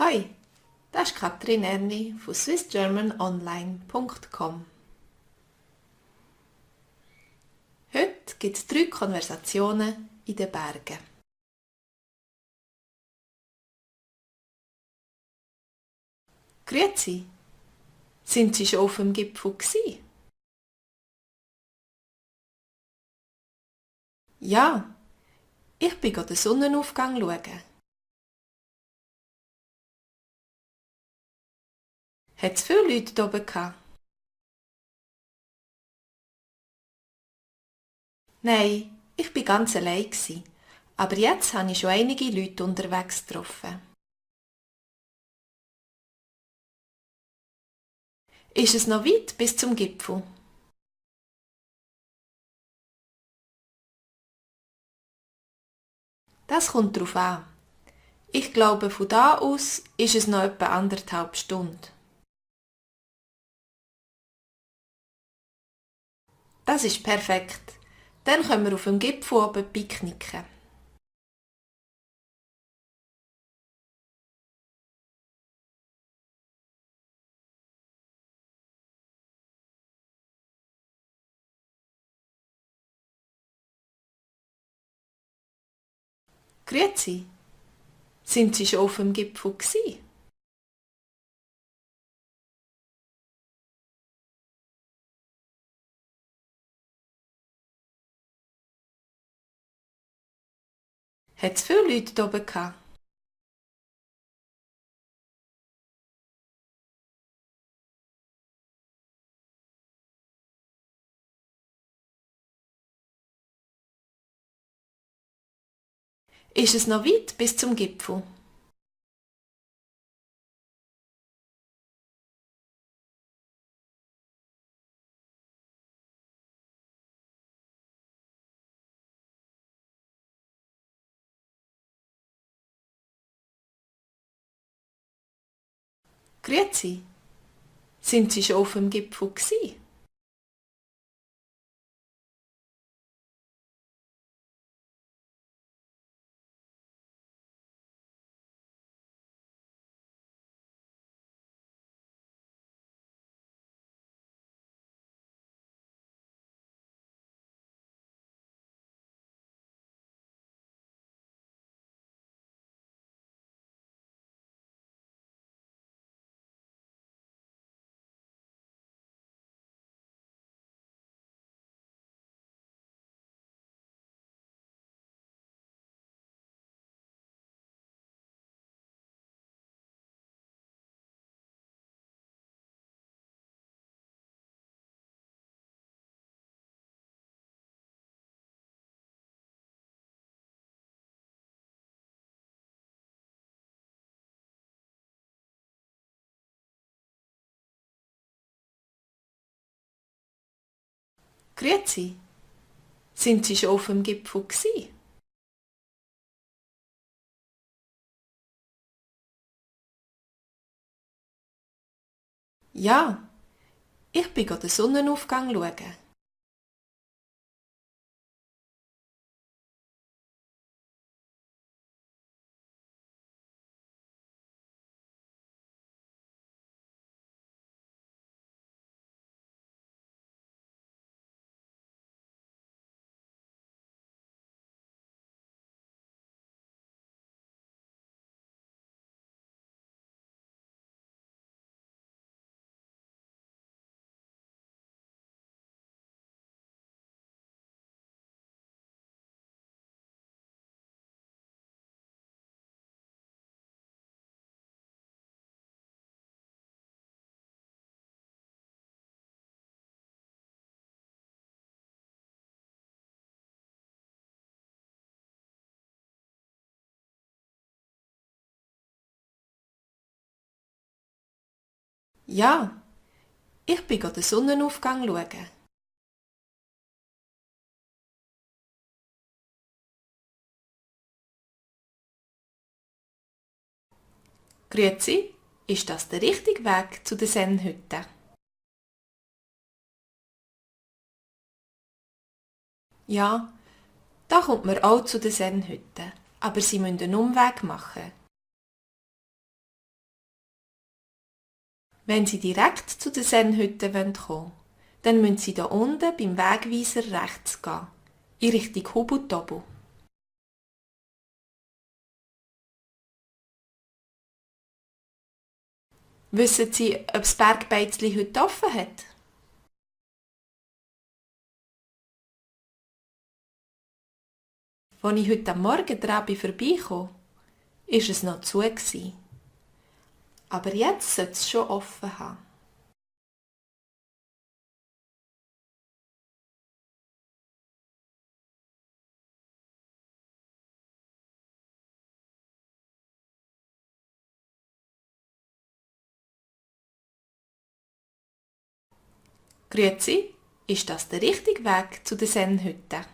Hoi, das ist Katrin Erni von swissgermanonline.com. Heute gibt es 3 Konversationen in den Bergen. Grüezi, sind Sie schon auf dem Gipfel gsi? Ja, ich bin den Sonnenaufgang schauen. Hat es viele Leute da oben gehabt? Nein, ich bin ganz allein gsi, aber jetzt habe ich schon einige Leute unterwegs getroffen. Ist es noch weit bis zum Gipfel? Das kommt drauf an. Ich glaube, von da aus ist es noch etwa 1,5 Stunden. Das ist perfekt. Dann können wir auf dem Gipfel oben picknicken. Grüezi, sind Sie schon auf dem Gipfel gsi? Hat es viele Leute da oben gehabt? Ist es noch weit bis zum Gipfel? Grüezi, sind Sie schon auf dem Gipfel gsi? Grüezi, sind Sie schon auf dem Gipfel gsi? Ja, ich bin den Sonnenaufgang schauen. Ja, ich bin den Sonnenaufgang schauen. Grüezi, ist das der richtige Weg zu der Sennhütte? Ja, da kommt man auch zu der Sennhütte, aber Sie müssen einen Umweg machen. Wenn Sie direkt zu der Zen-Hütte kommen wollen, dann müssen Sie hier unten beim Wegweiser rechts gehen, in Richtung Hubu-Tobu. Wissen Sie, ob das Bergbeizli heute offen hat? Als ich heute am Morgen dran vorbeikam, war es noch zu. Aber jetzt sollte es schon offen haben. Grüezi, ist das der richtige Weg zu der Zen-Hütte?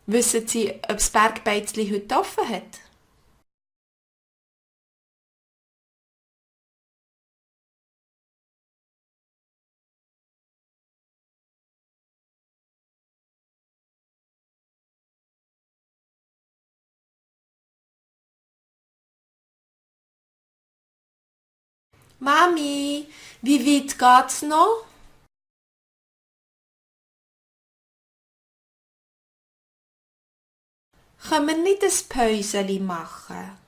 Wissen Sie, ob das Bergbeizli heute offen hat? Mami, wie weit geht's noch? Können wir nicht ein Päuseli machen?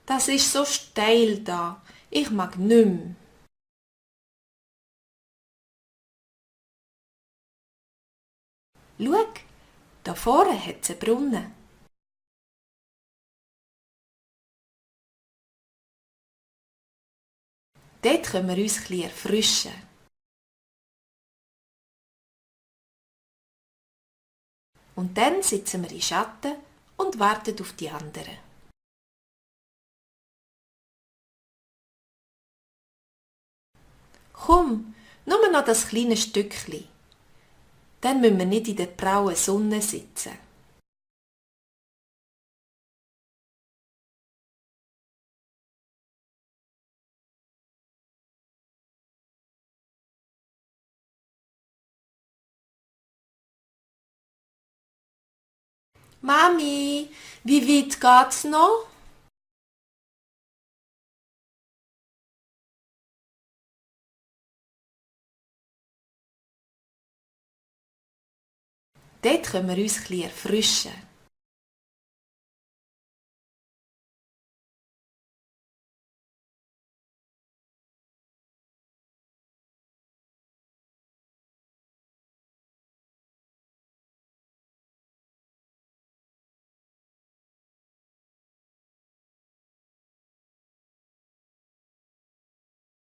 Das ist so steil da. Ich mag nicht mehr. Schau, da vorne hat es einen Brunnen. Dort können wir uns etwas erfrischen. Und dann sitzen wir im Schatten und warten auf die anderen. Komm, nur noch das kleine Stückchen. Dann müssen wir nicht in der prauen Sonne sitzen. Mami, wie weit geht's noch? Dort können wir uns etwas erfrischen.